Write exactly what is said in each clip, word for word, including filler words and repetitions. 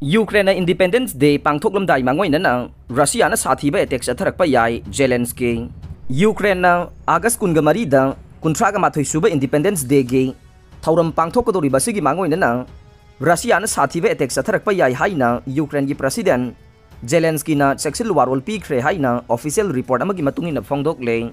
ꯌꯨꯀ꯭ꯔꯦꯟꯅ Independence Day ꯄꯥꯡꯊꯣꯛꯂꯝꯗꯥꯏ ꯃꯥꯡꯑꯣꯏꯅꯅ ꯔꯁꯤꯌꯥꯅ ꯁꯥꯊꯤꯕ attack ꯆꯠꯊꯔꯛꯄ ꯌꯥꯏ, ꯖꯦꯂꯦꯟꯁꯀꯤ꯫ ꯌꯨꯀ꯭ꯔꯦꯟꯅ ꯑꯥꯒꯁ ꯀꯨꯟꯒ ꯃꯔꯤꯗ ꯀꯨꯟꯊ꯭ꯔꯥꯒ ꯃꯥꯊꯣꯏ ꯁꯨꯕ Independence Dayꯒꯤ ꯊꯧꯔꯝ ꯄꯥꯡꯊꯣꯛꯀꯗꯧꯔꯤꯕ ꯑꯁꯤꯒꯤ ꯃꯥꯡꯑꯣꯏꯅꯅ ꯔꯁꯤꯌꯥꯅ ꯁꯥꯊꯤꯕ attack ꯆꯠꯊꯔꯛꯄ ꯌꯥꯏ ꯍꯥꯏꯅ ꯌꯨꯀ꯭ꯔꯦꯟꯒꯤ President ꯖꯦꯂꯦꯟꯁꯀꯤꯅ ꯆꯦꯛꯁꯤꯜ ꯋꯥꯔꯣꯜ ꯄꯤꯈ꯭ꯔꯦ ꯍꯥꯏꯅ official report ꯑꯃꯒꯤ ꯃꯇꯨꯡ ꯏꯟꯅ ꯐꯣꯡꯗꯣꯛꯂꯦ꯫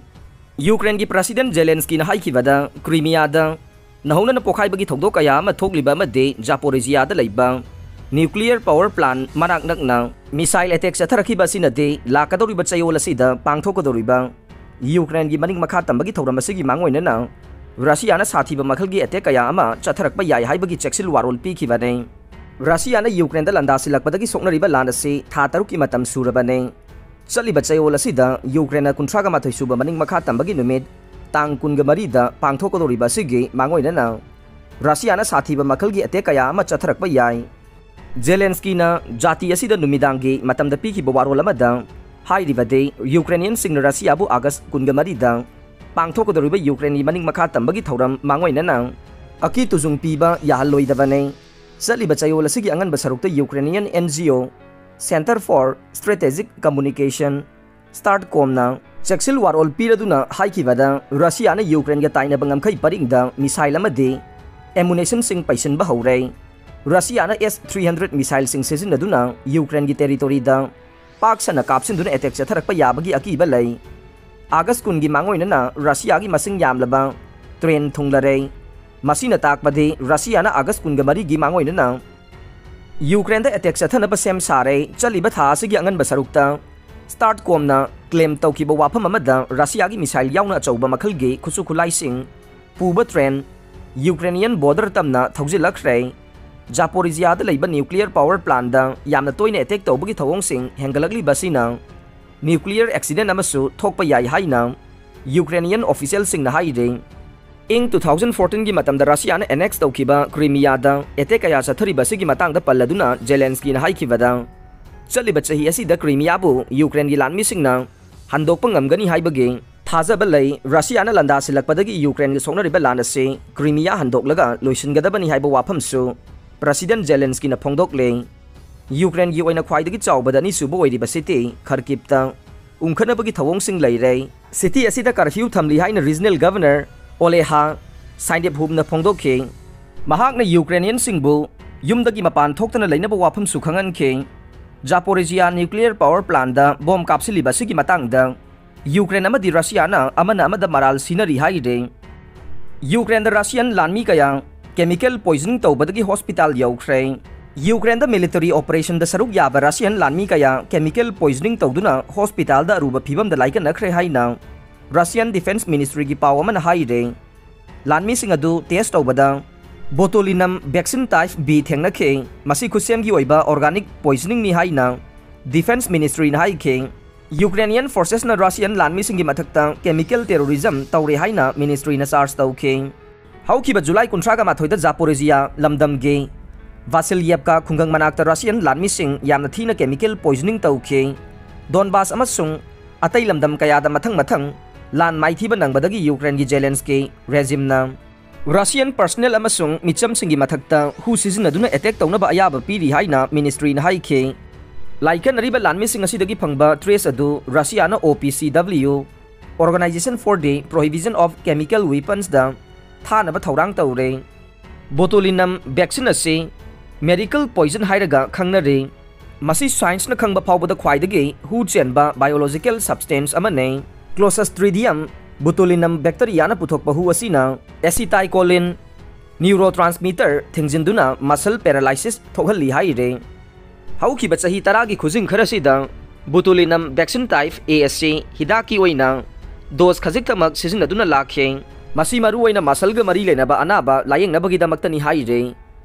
ꯌꯨꯀ꯭ꯔꯦꯟꯒꯤ President ꯖꯦꯂꯦꯟꯁꯀꯤꯅ ꯍꯥꯏꯈꯤꯕꯗ, ꯀ꯭ꯔꯤꯃꯤꯌꯥꯗ ꯅꯧꯍꯧꯅꯅ ꯄꯣꯈꯥꯏꯕꯒꯤ ꯊꯧꯗꯣꯛ ꯀꯌꯥ ꯑꯃ ꯊꯣꯛꯂꯤꯕ ꯑꯃꯗꯤ ꯖꯥꯄꯣꯔꯤꯖꯤꯌꯥꯗ ꯂꯩꯕ nuclear power plant ꯃꯅꯥꯛ ꯅꯛꯅ missile attack ꯆꯠꯊꯔꯛꯈꯤꯕ ꯑꯁꯤꯅꯗꯤ ꯂꯥꯛꯀꯗꯧꯔꯤꯕ ꯆꯌꯣꯜ ꯑꯁꯤꯗ ꯄꯥꯡꯊꯣꯛꯀꯗꯧꯔꯤꯕ ꯌꯨꯀ꯭ꯔꯦꯟꯒꯤ ꯃꯅꯤꯡ ꯃꯈꯥ ꯇꯝꯕꯒꯤ ꯊꯧꯔꯝ ꯑꯁꯤꯒꯤ ꯃꯥꯡꯑꯣꯏꯅꯅ ꯔꯁꯤꯌꯥꯅ ꯁꯥꯊꯤꯕ ꯃꯈꯜꯒꯤ attack ꯀꯌꯥ ꯑꯃ ꯆꯠꯊꯔꯛꯄ ꯌꯥꯏ ꯍꯥꯏꯕꯒꯤ ꯆꯦꯛꯁꯤꯜ ꯋꯥꯔꯣꯜ ꯄꯤꯈꯤꯕꯅꯤ꯫ ꯔꯁꯤꯌꯥꯅ ꯌꯨꯀ꯭ꯔꯦꯟꯗ ꯂꯥꯟꯗꯥꯁꯤꯜꯂꯛꯄꯗꯒꯤ ꯁꯣꯛꯅꯔꯤꯕ ꯂꯥꯟ ꯑꯁꯤ ꯊꯥ ꯇꯔꯨꯛꯀꯤ ꯃꯇꯝ ꯁꯨꯔꯕꯅꯤ꯫ ꯆꯠꯂꯤꯕ ꯆꯌꯣꯜ ꯑꯁꯤꯗ ꯌꯨꯀ꯭ꯔꯦꯟꯅ ꯀꯨꯟꯊ꯭ꯔꯥꯒ ꯃꯥꯊꯣꯏ ꯁꯨꯕ ꯃꯅꯤꯡ ꯃꯈꯥ ꯇꯝꯕꯒꯤ ꯅꯨꯃꯤꯠ ꯇꯥꯡ ꯀꯨꯟꯒ ꯃꯔꯤꯗ ꯄꯥꯡꯊꯣꯛꯀꯗꯧꯔꯤꯕ ꯑꯁꯤꯒꯤ ꯃꯥꯡꯑꯣꯏꯅꯅ ꯔꯁꯤꯌꯥꯅ ꯁꯥꯊꯤꯕ ꯃꯈꯜꯒꯤ attack ꯀꯌꯥ ꯑꯃ ꯆꯠꯊꯔꯛꯄ ꯌꯥꯏ꯫ ꯖꯦꯂꯦꯟꯁꯀꯤꯅ ꯖꯥꯇꯤ ꯑꯁꯤꯗ ꯅꯨꯃꯤꯗꯥꯡꯒꯤ ꯃꯇꯝꯗ ꯄꯤꯈꯤꯕ ꯋꯥꯔꯣꯜ ꯑꯃꯗ ꯍꯥꯏꯔꯤꯕꯗꯤ, ꯌꯨꯀ꯭ꯔꯦꯅꯤꯌꯟꯁꯤꯡꯅ ꯔꯁꯤꯌꯥꯕꯨ ꯑꯥꯒꯁ ꯀꯨꯟꯒ ꯃꯔꯤꯗ ꯄꯥꯡꯊꯣꯛꯀꯗꯧꯔꯤꯕ ꯌꯨꯀ꯭ꯔꯦꯟꯒꯤ ꯃꯅꯤꯡ ꯃꯈꯥ ꯇꯝꯕꯒꯤ ꯊꯧꯔꯝ ꯃꯥꯡꯑꯣꯏꯅꯅ ꯑꯀꯤ ꯇꯨꯖꯨꯡ ꯄꯤꯕ ꯌꯥꯍꯜꯂꯣꯏꯗꯕꯅꯤ꯫ ꯆꯠꯂꯤꯕ ꯆꯌꯣꯜ ꯑꯁꯤꯒꯤ ꯑꯉꯟꯕ ꯁꯔꯨꯛꯇ ꯌꯨꯀ꯭ꯔꯦꯅꯤꯌꯟ NGO Centre for Strategic Communication, STARTCOMꯅ ꯆꯦꯛꯁꯤꯜ ꯋꯥꯔꯣꯜ ꯄꯤꯔꯗꯨꯅ ꯍꯥꯏꯈꯤꯕꯗ, ꯔꯁꯤꯌꯥꯅ ꯌꯨꯀ꯭ꯔꯦꯟꯒ ꯇꯥꯏꯅꯕ ꯉꯝꯈꯩ ꯄꯔꯤꯡꯗ missile ꯑꯃꯗꯤ ammunitionꯁꯤꯡ ꯄꯩꯁꯤꯟꯕ ꯍꯧꯔꯦ꯫ ꯔꯁꯤꯌꯥꯅ S three hundred missileꯁꯤꯡ ꯁꯤꯖꯤꯟꯅꯗꯨꯅ ꯌꯨꯀ꯭ꯔꯦꯟꯒꯤ territoryꯗ ꯄꯥꯛ ꯁꯟꯅ ꯀꯥꯞꯁꯤꯟꯗꯨꯅ attack ꯆꯠꯊꯔꯛꯄ ꯌꯥꯕꯒꯤ ꯑꯀꯤꯕ ꯂꯩ꯫ ꯑꯥꯒꯁ ꯀꯨꯟꯒꯤ ꯃꯥꯡꯑꯣꯏꯅꯅ ꯔꯁꯤꯌꯥꯒꯤ ꯃꯁꯤꯡ ꯌꯥꯝꯂꯕ train ꯊꯨꯡꯂꯔꯦ꯫ ꯃꯁꯤꯅ ꯇꯥꯛꯄꯗꯤ ꯔꯁꯤꯌꯥꯅ ꯑꯥꯒꯁ ꯀꯨꯟꯒ ꯃꯔꯤꯒꯤ ꯃꯥꯡꯑꯣꯏꯅꯅ ꯌꯨꯀ꯭ꯔꯦꯟꯗ attack ꯆꯠꯊꯅꯕ ꯁꯦꯝ ꯁꯥꯔꯦ꯫ ꯆꯠꯂꯤꯕ ꯊꯥ ꯑꯁꯤꯒꯤ ꯑꯉꯟꯕ ꯁꯔꯨꯛꯇ STARTCOMꯅ claim ꯇꯧꯈꯤꯕ ꯋꯥꯐꯝ ꯑꯃꯗ ꯔꯁꯤꯌꯥꯒꯤ missile ꯌꯥꯎꯅ ꯑꯆꯧꯕ ꯃꯈꯜꯒꯤ ꯈꯨꯠꯁꯨ ꯈꯨꯠꯂꯥꯏꯁꯤꯡ ꯄꯨꯕ train ꯌꯨꯀ꯭ꯔꯦꯅꯤꯌꯟ border ꯇꯝꯅ ꯊꯧꯖꯤꯜꯂꯛꯈ꯭ꯔꯦ꯫ ꯖꯥꯄꯣꯔꯤꯖꯤꯌꯥꯗ ꯂꯩꯕ nuclear power plantꯗ ꯌꯥꯝꯅ ꯇꯣꯏꯅ attack ꯇꯧꯕꯒꯤ ꯊꯧꯑꯣꯡꯁꯤꯡ ꯍꯦꯟꯒꯠꯂꯛꯂꯤꯕ ꯑꯁꯤꯅ nuclear accident ꯑꯃꯁꯨ ꯊꯣꯛꯄ ꯌꯥꯏ ꯍꯥꯏꯅ ꯌꯨꯀ꯭ꯔꯦꯅꯤꯌꯟ officialꯁꯤꯡꯅ ꯍꯥꯏꯔꯤ꯫ ꯏꯪ two thousand fourteenꯒꯤ ꯃꯇꯝꯗ ꯔꯁꯤꯌꯥꯅ annex ꯇꯧꯈꯤꯕ ꯀ꯭ꯔꯤꯃꯤꯌꯥꯗ attack ꯀꯌꯥ ꯆꯠꯊꯔꯤꯕ ꯑꯁꯤꯒꯤ ꯃꯇꯥꯡꯗ ꯄꯜꯂꯗꯨꯅ ꯖꯦꯂꯦꯟꯁꯀꯤꯅ ꯍꯥꯏꯈꯤꯕꯗ, ꯆꯠꯂꯤꯕ ꯆꯍꯤ ꯑꯁꯤꯗ ꯀ꯭ꯔꯤꯃꯤꯌꯥꯕꯨ ꯌꯨꯀ꯭ꯔꯦꯟꯒꯤ ꯂꯥꯟꯃꯤꯁꯤꯡꯅ ꯍꯟꯗꯣꯛꯄ ꯉꯝꯒꯅꯤ ꯍꯥꯏꯕꯒꯤ ꯊꯥꯖꯕ ꯂꯩ꯫ ꯔꯁꯤꯌꯥꯅ ꯂꯥꯟꯗꯥꯁꯤꯜꯂꯛꯄꯗꯒꯤ ꯌꯨꯀ꯭ꯔꯦꯟꯒ ꯁꯣꯛꯅꯔꯤꯕ ꯂꯥꯟ ꯑꯁꯤ ꯀ꯭ꯔꯤꯃꯤꯌꯥ ꯍꯟꯗꯣꯛꯂꯒ ꯂꯣꯏꯁꯤꯟꯒꯗꯕꯅꯤ ꯍꯥꯏꯕ ꯋꯥꯐꯝꯁꯨ President ꯖꯦꯂꯦꯟꯁꯀꯤꯅ ꯐꯣꯡꯗꯣꯛꯂꯦ꯫ ꯌꯨꯀ꯭ꯔꯦꯟꯒꯤ ꯑꯣꯏꯅ ꯈ꯭ꯋꯥꯏꯗꯒꯤ ꯆꯥꯎꯕꯗ ꯑꯅꯤꯁꯨꯕ ꯑꯣꯏꯔꯤꯕ ꯁꯤꯇꯤ ꯈꯔꯀꯤꯞꯇ ꯎꯪꯈꯠꯅꯕꯒꯤ ꯊꯧꯑꯣꯡꯁꯤꯡ ꯂꯩꯔꯦ꯫ ꯁꯤꯇꯤ ꯑꯁꯤꯗ ꯀꯔꯐ꯭ꯌꯨ ꯊꯝꯂꯤ ꯍꯥꯏꯅ ꯔꯤꯖꯅꯦꯜ ꯒꯚꯔꯅꯔ ꯑꯣꯂꯦꯍꯥ ꯁꯥꯏꯟꯗꯦꯞꯍꯨꯞꯅ ꯐꯣꯡꯗꯣꯛꯈꯤ꯫ ꯃꯍꯥꯛꯅ ꯌꯨꯀ꯭ꯔꯦꯅꯤꯌꯟꯁꯤꯡꯕꯨ ꯌꯨꯝꯗꯒꯤ ꯃꯄꯥꯟ ꯊꯣꯛꯇꯅ ꯂꯩꯅꯕ ꯋꯥꯐꯝꯁꯨ ꯈꯪꯍꯟꯈꯤ꯫ ꯖꯥꯄꯣꯔꯤꯖꯤꯌꯥ ꯅ꯭ꯌꯨꯀ꯭ꯂꯤꯌꯔ ꯄꯥꯋꯔ ꯄ꯭ꯂꯥꯟꯗ ꯕꯣꯝ ꯀꯥꯞꯁꯤꯜꯂꯤꯕ ꯑꯁꯤꯒꯤ ꯃꯇꯥꯡꯗ ꯌꯨꯀ꯭ꯔꯦꯟ ꯑꯃꯗꯤ ꯔꯁꯤꯌꯥꯅ ꯑꯃꯅ ꯑꯃꯗ ꯃꯔꯥꯜ ꯁꯤꯅꯔꯤ ꯍꯥꯏꯔꯦ꯫ ꯌꯨꯀ꯭ꯔꯦꯟꯗ ꯔꯁꯤꯌꯟ ꯂꯥꯟꯃꯤ ꯀꯌꯥ ꯀꯦꯃꯤꯀꯦꯜ ꯄꯣꯏꯖꯅꯤꯡ ꯇꯧꯕꯗꯒꯤ ꯍꯣꯁꯄꯤꯇꯥꯜ ꯌꯧꯈ꯭ꯔꯦ꯫ ꯌꯨꯀ꯭ꯔꯦꯟꯗ ꯃꯤꯂꯤꯇꯔꯤ ꯑꯣꯄꯔꯦꯁꯟꯗ ꯁꯔꯨꯛ ꯌꯥꯕ ꯔꯁꯤꯌꯟ ꯂꯥꯟꯃꯤ ꯀꯌꯥ ꯀꯦꯃꯤꯀꯦꯜ ꯄꯣꯏꯖꯅꯤꯡ ꯇꯧꯗꯨꯅ ꯍꯣꯁꯄꯤꯇꯥꯜꯗ ꯑꯔꯨꯕ ꯐꯤꯕꯝꯗ ꯂꯥꯏꯀꯠꯅꯈ꯭ꯔꯦ ꯍꯥꯏꯅ ꯔꯁꯤꯌꯟ ꯗꯤꯐꯦꯟꯁ ꯃꯤꯅꯤꯁꯇ꯭ꯔꯤꯒꯤ ꯄꯥꯎ ꯑꯃꯅ ꯍꯥꯏꯔꯦ꯫ ꯂꯥꯟꯃꯤꯁꯤꯡ ꯑꯗꯨ ꯇꯦꯁ ꯇꯧꯕꯗ ꯕꯣꯇꯨꯂꯤꯅꯝ ꯕꯦꯛꯁꯤꯟ ꯇꯥꯏꯞ ꯕꯤ ꯊꯦꯡꯅꯈꯤ꯫ ꯃꯁꯤ ꯈꯨꯠꯁꯦꯝꯒꯤ ꯑꯣꯏꯕ ꯑꯣꯔꯒꯥꯅꯤꯛ ꯄꯣꯏꯖꯅꯤꯡꯅꯤ ꯍꯥꯏꯅ ꯗꯤꯐꯦꯟꯁ ꯃꯤꯅꯤꯁꯇ꯭ꯔꯤꯅ ꯍꯥꯏꯈꯤ꯫ ꯌꯨꯀ꯭ꯔꯦꯅꯤꯌꯟ ꯐꯣꯔꯁꯦꯁꯅ ꯔꯁꯤꯌꯟ ꯂꯥꯟꯃꯤꯁꯤꯡꯒꯤ ꯃꯊꯛꯇ ꯀꯦꯃꯤꯀꯦꯜ ꯇꯦꯔꯣꯔꯤꯖꯝ ꯇꯧꯔꯦ ꯍꯥꯏꯅ ꯃꯤꯅꯤꯁꯇ꯭ꯔꯤꯅ ꯆꯥꯔꯖ ꯇꯧꯈꯤ꯫ ꯍꯧꯈꯤꯕ ꯖꯨꯂꯥꯏ ꯀꯨꯟꯊ꯭ꯔꯥꯒ ꯃꯥꯊꯣꯏꯗ ꯖꯥꯄꯣꯔꯤꯖꯤꯌꯥ ꯂꯝꯗꯝꯒꯤ ꯚꯥꯁꯤꯜꯌꯦꯞꯀꯥ ꯈꯨꯡꯒꯪ ꯃꯅꯥꯛꯇ ꯔꯁꯤꯌꯟ ꯂꯥꯟꯃꯤꯁꯤꯡ ꯌꯥꯝꯅ ꯊꯤꯅ ꯀꯦꯃꯤꯀꯦꯜ ꯄꯣꯏꯖꯅꯤꯡ ꯇꯧꯈꯤ꯫ ꯗꯣꯟꯕꯥꯁ ꯑꯃꯁꯨꯡ ꯑꯇꯩ ꯂꯝꯗꯝ ꯀꯌꯥꯗ ꯃꯊꯪ ꯃꯊꯪ ꯂꯥꯟ ꯃꯥꯏꯊꯤꯕ ꯅꯪꯕꯗꯒꯤ ꯌꯨꯀ꯭ꯔꯦꯟꯒꯤ ꯖꯦꯂꯦꯟꯁꯀꯤ ꯔꯦꯖꯤꯝꯅ ꯔꯁꯤꯌꯟ ꯄꯔꯁꯅꯦꯜ ꯑꯃꯁꯨꯡ ꯃꯤꯆꯝꯁꯤꯡꯒꯤ ꯃꯊꯛꯇ ꯍꯨ ꯁꯤꯖꯤꯟꯅꯗꯨꯅ ꯑꯦꯇꯦꯛ ꯇꯧꯅꯕ ꯑꯌꯥꯕ ꯄꯤꯔꯤ ꯍꯥꯏꯅ ꯃꯤꯅꯤꯁꯇ꯭ꯔꯤꯅ ꯍꯥꯏꯈꯤ꯫ ꯂꯥꯏꯀꯠꯅꯔꯤꯕ ꯂꯥꯟꯃꯤꯁꯤꯡ ꯑꯁꯤꯗꯒꯤ ꯐꯪꯕ ꯇ꯭ꯔꯦꯁ ꯑꯗꯨ ꯔꯁꯤꯌꯥꯅ ꯑꯣ ꯄꯤ ꯁꯤ W, Organization for the Prohibition of Chemical Weaponsꯗ ꯊꯥꯅꯕ ꯊꯧꯔꯥꯡ ꯇꯧꯔꯦ꯫ ꯕꯣꯇꯨꯂꯤꯅꯝ ꯕꯦꯛꯁꯤꯟ ꯑꯁꯤ ꯃꯦꯔꯤꯀꯜ ꯄꯣꯏꯖꯟ ꯍꯥꯏꯔꯒ ꯈꯪꯅꯔꯤ꯫ ꯃꯁꯤ ꯁꯥꯏꯟꯁꯅ ꯈꯪꯕ ꯐꯥꯎꯕꯗ ꯈ꯭ꯋꯥꯏꯗꯒꯤ ꯍꯨ ꯆꯦꯟꯕ ꯕꯥꯏꯑꯣꯂꯣꯖꯤꯀꯦꯜ ꯁꯕꯁꯇꯦꯟꯁ ꯑꯃꯅꯤ꯫ ꯀ꯭ꯂꯣꯁꯇ꯭ꯔꯤꯗꯤꯌꯝ ꯕꯣꯇꯨꯂꯤꯅꯝ ꯕꯦꯛꯇꯔꯤꯌꯥꯅ ꯄꯨꯊꯣꯛꯄ ꯍꯨ ꯑꯁꯤꯅ ꯑꯦꯁꯤꯇꯥꯏꯀꯣꯂꯤꯟ ꯅ꯭ꯌꯨꯔꯣꯇ꯭ꯔꯥꯟꯁꯃꯤꯇꯔ ꯊꯤꯡꯖꯤꯟꯗꯨꯅ ꯃꯁꯜ ꯄꯦꯔꯥꯂꯥꯏꯁꯤꯁ ꯊꯣꯛꯍꯜꯂꯤ ꯍꯥꯏꯔꯤ꯫ ꯍꯧꯈꯤꯕ ꯆꯍꯤ ꯇꯔꯥꯒꯤ ꯈꯨꯖꯤꯡ ꯈꯔꯁꯤꯗ ꯕꯣꯇꯨꯂꯤꯅꯝ ꯕꯦꯛꯁꯤꯟ ꯇꯥꯏꯞ ꯑꯦ ꯑꯁꯤ ꯍꯤꯗꯥꯛꯀꯤ ꯑꯣꯏꯅ ꯗꯣꯁ ꯈꯖꯤꯛꯇꯃꯛ ꯁꯤꯖꯤꯟꯅꯗꯨꯅ ꯂꯥꯛꯈꯤ꯫ ꯃꯁꯤ ꯃꯔꯨꯑꯣꯏꯅ ꯃꯁꯜꯒ ꯃꯔꯤ ꯂꯩꯅꯕ ꯑꯅꯥꯕ ꯂꯥꯌꯦꯡꯅꯕꯒꯤꯗꯃꯛꯇꯅꯤ ꯍꯥꯏꯔꯤ꯫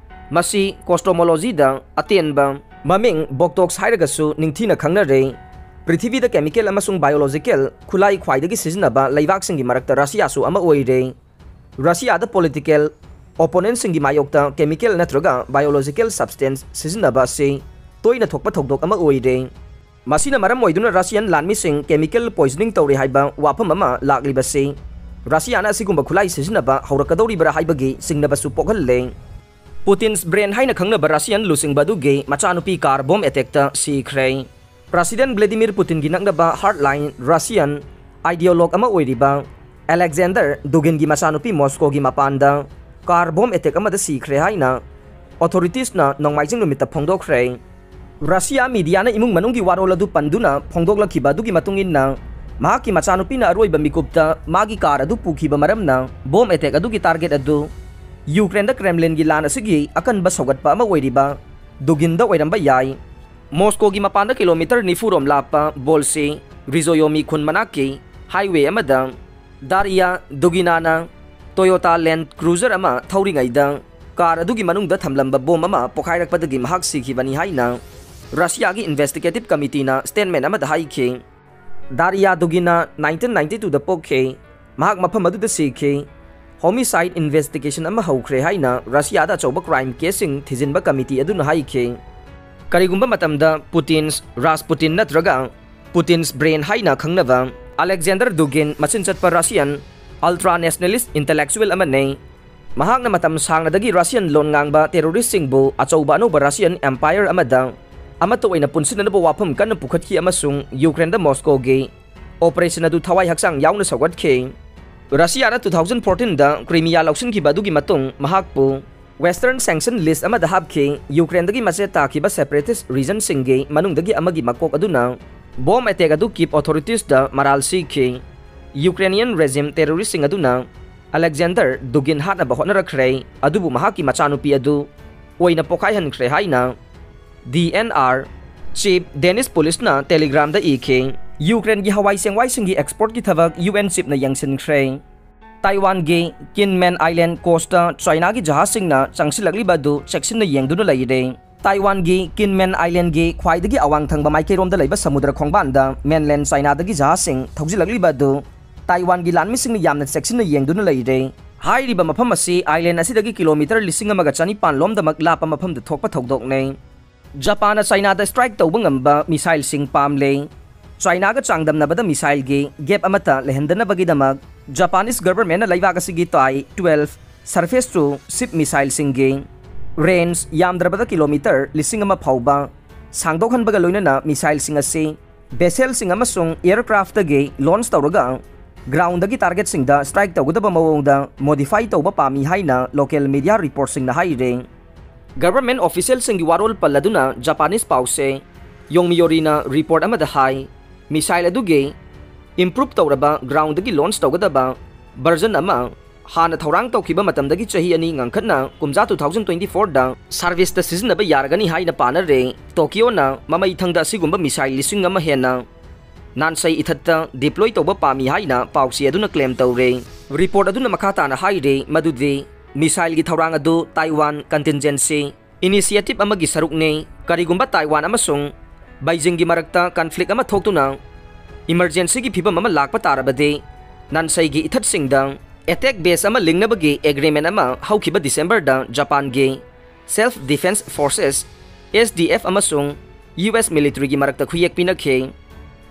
ꯃꯁꯤ ꯀꯣꯁꯇꯣꯃꯣꯂꯣꯖꯤꯗ ꯑꯇꯦꯟꯕ ꯃꯃꯤꯡ ꯕꯣꯛꯇꯣꯛꯁ ꯍꯥꯏꯔꯒꯁꯨ ꯅꯤꯡꯊꯤꯅ ꯈꯪꯅꯔꯦ꯫ ꯄ꯭ꯔꯤꯊꯤꯕꯤꯗ ꯀꯦꯃꯤꯀꯦꯜ ꯑꯃꯁꯨꯡ ꯕꯥꯏꯑꯣꯂꯣꯖꯤꯀꯦꯜ ꯈꯨꯠꯂꯥꯏ ꯈ꯭ꯋꯥꯏꯗꯒꯤ ꯁꯤꯖꯤꯟꯅꯕ ꯂꯩꯕꯥꯛꯁꯤꯡꯒꯤ ꯃꯔꯛꯇ ꯔꯁꯤꯌꯥꯁꯨ ꯑꯃ ꯑꯣꯏꯔꯦ꯫ ꯔꯁꯤꯌꯥꯗ ꯄꯣꯂꯤꯇꯤꯀꯦꯜ ꯑꯣꯄꯣꯅꯦꯟꯠꯁꯤꯡꯒꯤ ꯃꯥꯌꯣꯛꯇ ꯀꯦꯃꯤꯀꯦꯜ ꯅꯠꯇ꯭ꯔꯒ ꯕꯥꯏꯑꯣꯂꯣꯖꯤꯀꯦꯜ ꯁꯕꯁꯇꯦꯟꯁ ꯁꯤꯖꯤꯟꯅꯕ ꯑꯁꯤ ꯇꯣꯏꯅ ꯊꯣꯛꯄ ꯊꯧꯗꯣꯛ ꯑꯃ ꯑꯣꯏꯔꯦ꯫ ꯃꯁꯤꯅ ꯃꯔꯝ ꯑꯣꯏꯗꯨꯅ ꯔꯁꯤꯌꯟ ꯂꯥꯟꯃꯤꯁꯤꯡ ꯀꯦꯃꯤꯀꯦꯜ ꯄꯣꯏꯖꯅꯤꯡ ꯇꯧꯔꯦ ꯍꯥꯏꯕ ꯋꯥꯐꯝ ꯑꯃ ꯂꯥꯛꯂꯤꯕꯁꯤ ꯔꯁꯤꯌꯥꯅ ꯑꯁꯤꯒꯨꯝꯕ ꯈꯨꯠꯂꯥꯏ ꯁꯤꯖꯤꯟꯅꯕ ꯍꯧꯔꯛꯀꯗꯧꯔꯤꯕ꯭ꯔꯥ ꯍꯥꯏꯕꯒꯤ ꯆꯤꯡꯅꯕꯁꯨ ꯄꯣꯛꯍꯜꯂꯦ꯫ Putin's brain ꯍꯥꯏꯅ ꯈꯪꯅꯕ Russian ꯂꯨꯆꯤꯡꯕ ꯑꯗꯨꯒꯤ ꯃꯆꯥꯅꯨꯄꯤ car bomb attackꯇ ꯁꯤꯈ꯭ꯔꯦ꯫ President Vladimir Putinꯒꯤ ꯅꯛꯅꯕ hardline Russian ideologue ꯑꯃ ꯑꯣꯏꯔꯤꯕ Alexander Duginꯒꯤ ꯃꯆꯥꯅꯨꯄꯤ Moscowꯒꯤ ꯃꯄꯥꯟꯗ car bomb attack ꯑꯃꯗ ꯁꯤꯈ꯭ꯔꯦ ꯍꯥꯏꯅ authoritiesꯅ ꯅꯣꯡꯃꯥꯏꯖꯤꯡ ꯅꯨꯃꯤꯠꯇ ꯐꯣꯡꯗꯣꯛꯈ꯭ꯔꯦ꯫ Russia mediaꯅ ꯏꯃꯨꯡ ꯃꯅꯨꯡꯒꯤ ꯋꯥꯔꯣꯜ ꯑꯗꯨ ꯄꯟꯗꯨꯅ ꯐꯣꯡꯗꯣꯛꯂꯛꯈꯤꯕ ꯑꯗꯨꯒꯤ ꯃꯇꯨꯡ ꯏꯟꯅ, ꯃꯍꯥꯛꯀꯤ ꯃꯆꯥꯅꯨꯄꯤꯅ ꯑꯔꯣꯏꯕ ꯃꯤꯀꯨꯞꯇ ꯃꯥꯒꯤ car ꯑꯗꯨ ꯄꯨꯈꯤꯕ ꯃꯔꯝꯅ bomb attack ꯑꯗꯨꯒꯤ target ꯑꯗꯨ Ukraineꯗ Kremlinꯒꯤ ꯂꯥꯟ ꯑꯁꯤꯒꯤ ꯑꯀꯟꯕ ꯁꯧꯒꯠꯄ ꯑꯃ ꯑꯣꯏꯔꯤꯕ Duginꯗ ꯑꯣꯏꯔꯝꯕ ꯌꯥꯏ꯫ Moscowꯒꯤ ꯃꯄꯥꯟꯗ kilometre ꯅꯤꯐꯨ ꯔꯣꯝ ꯂꯥꯞꯄ Bolshe Rizoyomi ꯈꯨꯟ ꯃꯅꯥꯛꯀꯤ highway ꯑꯃꯗ Daria Duginana Toyota Land Cruiser ꯑꯃ ꯊꯧꯔꯤꯉꯩꯗ car ꯑꯗꯨꯒꯤ ꯃꯅꯨꯡꯗ ꯊꯝꯂꯝꯕ bomb ꯑꯃ ꯄꯣꯈꯥꯏꯔꯛꯄꯗꯒꯤ ꯃꯍꯥꯛ ꯁꯤꯈꯤꯕꯅꯤ ꯍꯥꯏꯅ Russiaꯒꯤ investigative committeeꯅ statement ꯑꯃꯗ ꯍꯥꯏꯈꯤ꯫ Daria Dugina nineteen ninety twoꯗ ꯄꯣꯛꯈꯤ꯫ ꯃꯍꯥꯛ ꯃꯐꯝ ꯑꯗꯨꯗ ꯁꯤꯈꯤ꯫ Homicide investigation ꯑꯃ ꯍꯧꯈ꯭ꯔꯦ ꯍꯥꯏꯅ Russiaꯗ ꯑꯆꯧꯕ crime caseꯁꯤꯡ ꯊꯤꯖꯤꯟꯕ committee ꯑꯗꯨꯅ ꯍꯥꯏꯈꯤ꯫ ꯀꯔꯤꯒꯨꯝꯕ ꯃꯇꯝꯗ Putin's Rasputin ꯅꯠꯇ꯭ꯔꯒ Putin's brain ꯍꯥꯏꯅ ꯈꯪꯅꯕ Alexander Dugin ꯃꯆꯤꯟ ꯆꯠꯄ Russian ultra nationalist intellectual ꯑꯃꯅꯤ꯫ ꯃꯍꯥꯛꯅ ꯃꯇꯝ ꯁꯥꯡꯅꯗꯒꯤ Russian ꯂꯣꯟ ꯉꯥꯡꯕ terroristꯁꯤꯡꯕꯨ ꯑꯆꯧꯕ ꯑꯅꯧꯕ Russian empire ꯑꯃꯗ ꯑꯃꯠꯇ ꯑꯣꯏꯅ ꯄꯨꯟꯁꯤꯟꯅꯅꯕ ꯋꯥꯐꯝ ꯀꯟꯅ ꯄꯨꯈꯠꯈꯤ ꯑꯃꯁꯨꯡ Ukraineꯗ Moscowꯒꯤ operation ꯑꯗꯨ ꯊꯋꯥꯏ ꯍꯛꯆꯥꯡ ꯌꯥꯎꯅ ꯁꯧꯒꯠꯈꯤ꯫ Russiaꯅ two thousand fourteenꯗ Crimea ꯂꯧꯁꯤꯟꯈꯤꯕ ꯑꯗꯨꯒꯤ ꯃꯇꯨꯡ ꯃꯍꯥꯛꯄꯨ Western sanction list ꯑꯃꯗ ꯍꯥꯞꯈꯤ꯫ Ukraineꯗꯒꯤ ꯃꯆꯦꯠ ꯇꯥꯈꯤꯕ separatist regionꯁꯤꯡꯒꯤ ꯃꯅꯨꯡꯗꯒꯤ ꯑꯃꯒꯤ ꯃꯀꯣꯛ ꯑꯗꯨꯅ bomb attack ꯑꯗꯨ Kyiv authoritiesꯇ ꯃꯔꯥꯜ ꯁꯤꯈꯤ꯫ Ukrainian regime terroristꯁꯤꯡ ꯑꯗꯨꯅ Alexander Dugin ꯍꯥꯠꯅꯕ ꯍꯣꯠꯅꯔꯛꯈ꯭ꯔꯦ, ꯑꯗꯨꯕꯨ ꯃꯍꯥꯛꯀꯤ ꯃꯆꯥꯅꯨꯄꯤ ꯑꯗꯨ ꯑꯣꯏꯅ ꯄꯣꯈꯥꯏꯍꯟꯈ꯭ꯔꯦ ꯍꯥꯏꯅ D N R chief Danish policeꯅ Telegramꯗ ꯏꯈꯤ꯫ Ukraineꯒꯤ ꯍꯋꯥꯏ ꯆꯦꯡꯋꯥꯏꯁꯤꯡꯒꯤ exportꯀꯤ ꯊꯕꯛ U N chiefꯅ ꯌꯦꯡꯁꯤꯟꯈ꯭ꯔꯦ꯫ Taiwanꯒꯤ Kinmen Island coastꯇ Chinaꯒꯤ ꯖꯍꯥꯖꯁꯤꯡꯅ ꯆꯪꯁꯤꯜꯂꯛꯂꯤꯕ ꯑꯗꯨ ꯆꯦꯛꯁꯤꯟꯅ ꯌꯦꯡꯗꯨꯅ ꯂꯩꯔꯦ꯫ Taiwanꯒꯤ Kinmen Islandꯒꯤ ꯈ꯭ꯋꯥꯏꯗꯒꯤ ꯑꯋꯥꯡ ꯊꯪꯕ ꯃꯥꯏꯀꯩꯔꯣꯝꯗ ꯂꯩꯕ ꯁꯃꯨꯗ꯭ꯔ ꯈꯣꯡꯕꯥꯟꯗ mainland Chinaꯗꯒꯤ ꯖꯍꯥꯖꯁꯤꯡ ꯊꯧꯖꯤꯜꯂꯛꯂꯤꯕ ꯑꯗꯨ Taiwanꯒꯤ ꯂꯥꯟꯃꯤꯁꯤꯡꯅ ꯌꯥꯝꯅ ꯆꯦꯛꯁꯤꯟꯅ ꯌꯦꯡꯗꯨꯅ ꯂꯩꯔꯦ꯫ ꯍꯥꯏꯔꯤꯕ ꯃꯐꯝ ꯑꯁꯤ island ꯑꯁꯤꯗꯒꯤ kilometre ꯂꯤꯁꯤꯡ ꯑꯃꯒ ꯆꯅꯤꯄꯥꯟ ꯂꯣꯝꯗꯃꯛ ꯂꯥꯞꯄ ꯃꯐꯝꯗ ꯊꯣꯛꯄ ꯊꯧꯗꯣꯛꯅꯤ꯫ ꯖꯄꯥꯟꯅ Chinaꯗ strike ꯇꯧꯕ ꯉꯝꯕ missileꯁꯤꯡ ꯄꯥꯝꯂꯦ꯫ Chinaꯒ ꯆꯥꯡꯗꯝꯅꯕꯗ missileꯒꯤ gap ꯑꯃꯠꯇ ꯂꯩꯍꯟꯗꯅꯕꯒꯤꯗꯃꯛ Japanese governmentꯅ ꯂꯩꯕꯥꯛ ꯑꯁꯤꯒꯤ Tai twelve surface to ship missileꯁꯤꯡꯒꯤ Range ꯌꯥꯝꯗ꯭ꯔꯕꯗ ꯀꯤꯂꯣꯃꯤꯇꯔ ꯂꯤꯁꯤꯡ ꯑꯃ ꯐꯥꯎꯕ ꯁꯥꯡꯗꯣꯛꯍꯟꯕꯒ ꯂꯣꯏꯅꯅ missileꯁꯤꯡ ꯑꯁꯤ vesselꯁꯤꯡ ꯑꯃꯁꯨꯡ aircraftꯇꯒꯤ launch ꯇꯧꯔꯒ groundꯗꯒꯤ targetꯁꯤꯡꯗ strike ꯇꯧꯒꯗꯕ ꯃꯑꯣꯡꯗ modify ꯇꯧꯕ ꯄꯥꯝꯃꯤ ꯍꯥꯏꯅ local media reportꯁꯤꯡꯅ ꯍꯥꯏꯔꯦ꯫ Government officialꯁꯤꯡꯒꯤ ꯋꯥꯔꯣꯜ ꯄꯜꯂꯗꯨꯅ Japanese ꯄꯥꯎꯁꯦ ꯌꯣꯡꯃꯤꯌꯣꯔꯤꯅ report ꯑꯃꯗ ꯍꯥꯏ, missile ꯑꯗꯨꯒꯤ improve ꯇꯧꯔꯕ groundꯗꯒꯤ launch ꯇꯧꯒꯗꯕ version ꯑꯃ ꯍꯥꯟꯅ ꯊꯧꯔꯥꯡ ꯇꯧꯈꯤꯕ ꯃꯇꯝꯗꯒꯤ ꯆꯍꯤ ꯑꯅꯤ ꯉꯟꯈꯠꯅ ꯀꯨꯝꯖꯥ two thousand twenty fourꯗ serviceꯇ ꯁꯤꯖꯤꯟꯅꯕ ꯌꯥꯔꯒꯅꯤ ꯍꯥꯏꯅ ꯄꯥꯅꯔꯦ꯫ ꯇꯣꯀꯤꯌꯣꯅ ꯃꯃꯩ ꯊꯪꯗ ꯑꯁꯤꯒꯨꯝꯕ missile ꯂꯤꯁꯤꯡ ꯑꯃ ꯍꯦꯟꯅ ꯅꯥꯟꯁꯩ ꯏꯊꯠꯇ deploy ꯇꯧꯕ ꯄꯥꯝꯃꯤ ꯍꯥꯏꯅ ꯄꯥꯎꯆꯦ ꯑꯗꯨꯅ claim ꯇꯧꯔꯦ꯫ Report ꯑꯗꯨꯅ ꯃꯈꯥ ꯇꯥꯅ ꯍꯥꯏꯔꯤ ꯃꯗꯨꯗꯤ missileꯒꯤ ꯊꯧꯔꯥꯡ ꯑꯗꯨ Taiwan contingency initiative ꯑꯃꯒꯤ ꯁꯔꯨꯛꯅꯤ꯫ ꯀꯔꯤꯒꯨꯝꯕ Taiwan ꯑꯃꯁꯨꯡ Beijingꯒꯤ ꯃꯔꯛꯇ conflict ꯑꯃ ꯊꯣꯛꯇꯨꯅ emergencyꯒꯤ ꯐꯤꯚꯝ ꯑꯃ ꯂꯥꯛꯄ ꯇꯥꯔꯕꯗꯤ, ꯅꯥꯟꯁꯩꯒꯤ ꯏꯊꯠꯁꯤꯡꯗ attack base ꯑꯃ ꯂꯤꯡꯅꯕꯒꯤ agreement ꯑꯃ ꯍꯧꯈꯤꯕ Decemberꯗ Japanꯒꯤ Self Defense Forces, S D F, ꯑꯃꯁꯨꯡ U S militaryꯒꯤ ꯃꯔꯛꯇ ꯈꯨꯌꯦꯛ ꯄꯤꯅꯈꯤ꯫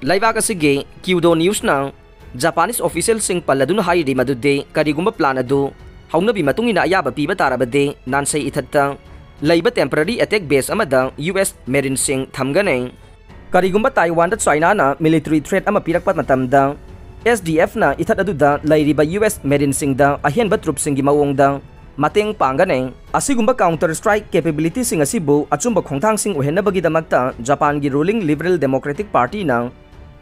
ꯂꯩꯕꯥꯛ ꯑꯁꯤꯒꯤ Kyodo Newsꯅ Japanese officialꯁꯤꯡ ꯄꯜꯂꯗꯨꯅ ꯍꯥꯏꯔꯤ ꯃꯗꯨꯗꯤ ꯀꯔꯤꯒꯨꯝꯕ plan ꯑꯗꯨ ꯍꯧꯅꯕꯤ ꯃꯇꯨꯡ ꯏꯟꯅ ꯑꯌꯥꯕ ꯄꯤꯕ ꯇꯥꯔꯕꯗꯤ ꯅꯥꯟꯁꯩ ꯏꯊꯠꯇ ꯂꯩꯕ temporary attack base ꯑꯃꯗ U S marineꯁꯤꯡ ꯊꯝꯒꯅꯤ꯫ ꯀꯔꯤꯒꯨꯝꯕ Taiwanꯗ Chinaꯅ military threat ꯑꯃ ꯄꯤꯔꯛꯄ ꯃꯇꯝꯗ, S D Fꯅ ꯏꯊꯠ ꯑꯗꯨꯗ ꯂꯩꯔꯤꯕ U S marineꯁꯤꯡꯗ ꯑꯍꯦꯟꯕ troopꯁꯤꯡꯒꯤ ꯃꯑꯣꯡꯗ ꯃꯇꯦꯡ ꯄꯥꯡꯒꯅꯤ꯫ ꯑꯁꯤꯒꯨꯝꯕ counter strike capabilityꯁꯤꯡ ꯑꯁꯤꯕꯨ ꯑꯆꯨꯝꯕ ꯈꯣꯡꯊꯥꯡꯁꯤꯡ ꯑꯣꯏꯍꯟꯅꯕꯒꯤꯗꯃꯛꯇ Japanꯒꯤ ruling Liberal Democratic Partyꯅ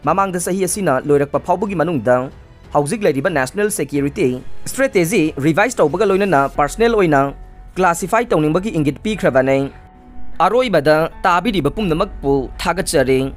ꯃꯃꯥꯡꯗ ꯆꯍꯤ ꯑꯁꯤꯅ ꯂꯣꯏꯔꯛꯄ ꯐꯥꯎꯕꯒꯤ ꯃꯅꯨꯡꯗ ꯍꯧꯖꯤꯛ ꯂꯩꯔꯤꯕ national security strategy revise ꯇꯧꯕꯒ ꯂꯣꯏꯅꯅ personal ꯑꯣꯏꯅ classify ꯇꯧꯅꯤꯡꯕꯒꯤ ꯏꯪꯒꯤꯠ ꯄꯤꯈ꯭ꯔꯕꯅꯤ꯫ ꯑꯔꯣꯏꯕꯗ ꯇꯥꯕꯤꯔꯤꯕ ꯄꯨꯝꯅꯃꯛꯄꯨ ꯊꯥꯒꯠꯆꯔꯤ꯫